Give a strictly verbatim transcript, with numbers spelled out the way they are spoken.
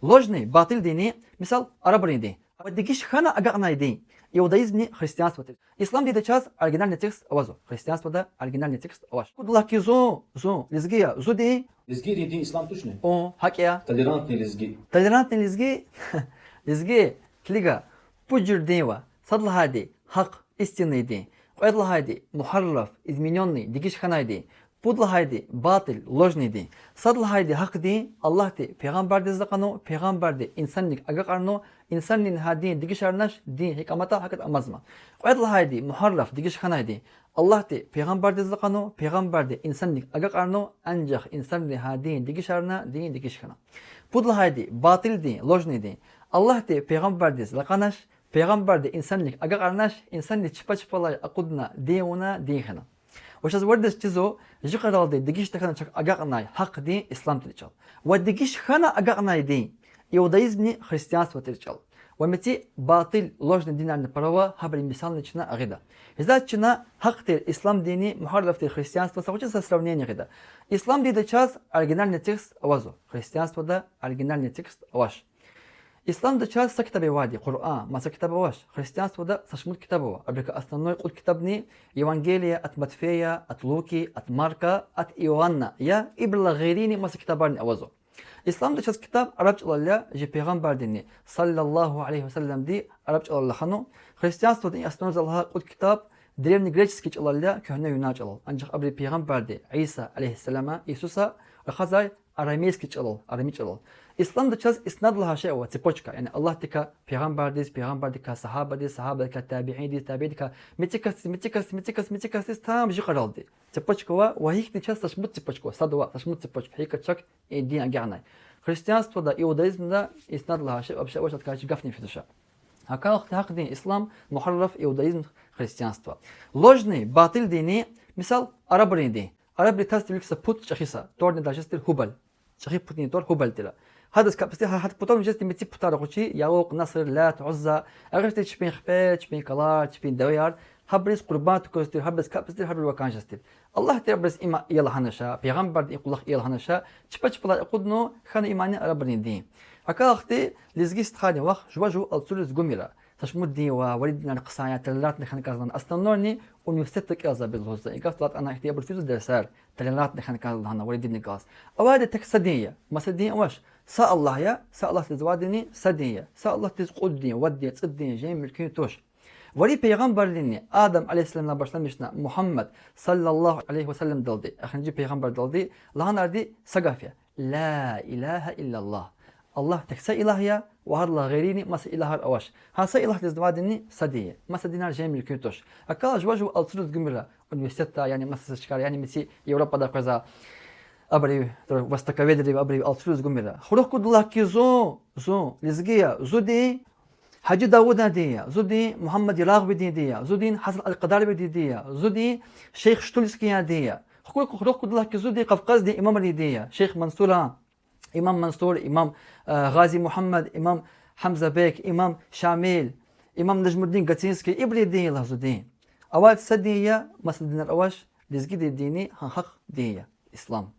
Ложный, батил динни, мисал, арабрин дин. Ва дегиш хьана агакьнай дин иудаизмни христианство тир. Ислам динда чаз оригинальный текст авазва. Христианствода оригинальный текст авач. Куд лагьай хьи зун, зун лезги я, зун дин. Лезгийрин дин ислам тушни? О, гьакӀ я. Толерантный лезги. Толерантный лезги, лезги, килига, пуд жуьре дин ава. Сад лагьайди гьахъ, истинный дин. Кьвед лагьайди мугьарраф, изменённый, дегиш хьанай дин. Пуд лагьайди батил, ложный дин. Сад лагьайди гьахъ дин, Аллагьди пайгъамбардиз лакъану, пайгъамбарди инсанрик агакьарну, инсанрини гьа дин дегишарнач, дин гьикӀ аматӀа гьакӀ амазма. Кьвед лагьайди мугьарраф, дегиш хьанай дин. Аллагьди пайгъамбардиз лакъану, пайгъамбарди инсанрик агакьарну, анжах инсанри гьа дин дегишарна, дин дегиш хьана. Пуд лагьайди батил дин, ложный дин. Аллагьди пайгъамбардиз лакъанач, пайгъамбарди инсанрик агакьарнач, инсанри чпа чпелай акъудна, дин авуна, дин хьана. Ва чаз виридаз чизва, жи кьаралди дегиш тахьана чак агакьнай гьахъ дин ислам тир чӀал. Ва дегиш хьана агакьнай дин иудаизмни христианство тир чӀал. Ва меци батил, ложный динарни пара ава, гьабурун мисални чна гъида. Гьизад чна гьахъ тир ислам динни мугьарраф тир христианство са гъвечӀи са сравнение гъида. Ислам динда чаз оригинальный текст авазва, христианствода оригинальный текст авач. Исламда чаз са китаб авайди, Къуръан, маса китаб авач. Христианствода са шумуд китаб ава. Абурукай основной кьуд китабни Евангелие от Матфея, от Луки, от Марка, от Иоанна я, ибурулай гъейрини маса китабарни авазва. Исламда чаз китаб араб чӀалал я, жи пайгъамбардини, صلى الله عليه وسلمди, араб чӀалал рахана. Христианствода основной за лагьай кьуд китаб древнегреческий чӀалал я, куьгьне юнан чӀалал. Анжах абуру пайгъамбарди, Иса عليه السلام, Иисуса, рахазвай арамейский чӀалал, арами чӀалал. Исламда чаз иснад лагьай шей ава, цепочка, яни Аллагьдикай пайгъамбардиз, пайгъамбардикай сагьабадиз, сагьабадикай табииндиз, табииндикай мецикасдиз, мецикасдиз, мецикасдиз, мецикасдиз, там жи кьаралди цепочка ава, ва гьихьтин чаз са шумуд цепочка ава, сад ава са шумуд цепочка, гьикӀ чак и дин агакьнай. Христианствода, иудаизмда иснад лагьай шей вообще авач, адакай гьич гафни физвач. Гьакалахъди гьахъ дин ислам, мугьарраф иудаизм, христианство. Ложный, батил динни, мисал, арабрин дин. Арабри таз тир вилик са пут чӀехи са, тӀварни даже тир Гьубал. ЧӀехи путунин тӀвар Гьубал тир. Гьадаз капӀзавайди, гьа, гьа путан вижезди меци путар акъудиз чи, Явукь, Наср, Лат, Узза. Агъа тир чпин хипер, чпин кӀалар, чпин девеяр, гьабуруз къурбанд тукӀваз тир, гьабуруз капӀзавайди тир, гьабуру вакӀанзавайди тир. Аллагьди абуруз има ая лагьанач, пайгъамбарди и кӀвалах ая лагьанач, чпа чпелай акъудна, хьана имани арабрин дин. Гьакалахъди лезги стхайрин вах жува-жув алцуриз гумир. Са шумуд дин ава, вири динар хъсан я, толерантный хьана кӀанзава лагьана. Основнойни университетда кӀелзавайбуруз лугьузва. И гаф лагьайтӀа, ана ихьтин абуру физва дерсар, толерантный хьана кӀанзава лагьана вири динрихъ галаз. Авайди тек са дин я, маса дин авач. Са Аллагь я, са Аллагьдиз вадини са дин я. Са Аллагьдиз кьуд дин, вад дин, цӀуд дин, жен мумкин туш. Вири пайгъамбаррини, Адам عليه السلامдилай башламишна Мугьаммад صلى الله عليه وسلمдалди, эхиримжи пайгъамбардалди, лагьанарди са гаф я: لا إله إلا الله. Аллагь тек са илагь я, ва гьадалай гъейрини маса илагьар авач. Гьа са Илагьдиз вадини са дин я, маса динар жен мумкин туш. Гьакалай жува-жув алцуриз гумир университетда, яни маса са чкайра, яни меци Европада къвезвай абуру, востоковедри, абуру алцуриз гумир. Хурук гудалди хьи зун, зун лезги я, зун дин Гьажи Давудан дин я, зун дин Мугьаммад Ярагъвидин дин я, зун дин Гьасан Алкьвадарвидин дин я, зун дин шейх Штульскийрин дин я. Хурук гудалди хьи зун дин Кавказдин имамрин дин я, шейх Мансуран, имам Мансур, имам, э, Гъази Мугьаммад, имам Гьамзабек, имам Шамил, имам Нажмудин Гатинский, ибурун дин я лагь зун дин. Авайди са дин я, маса динар авач, лезгидин динни гьа гьахъ дин я, ислам.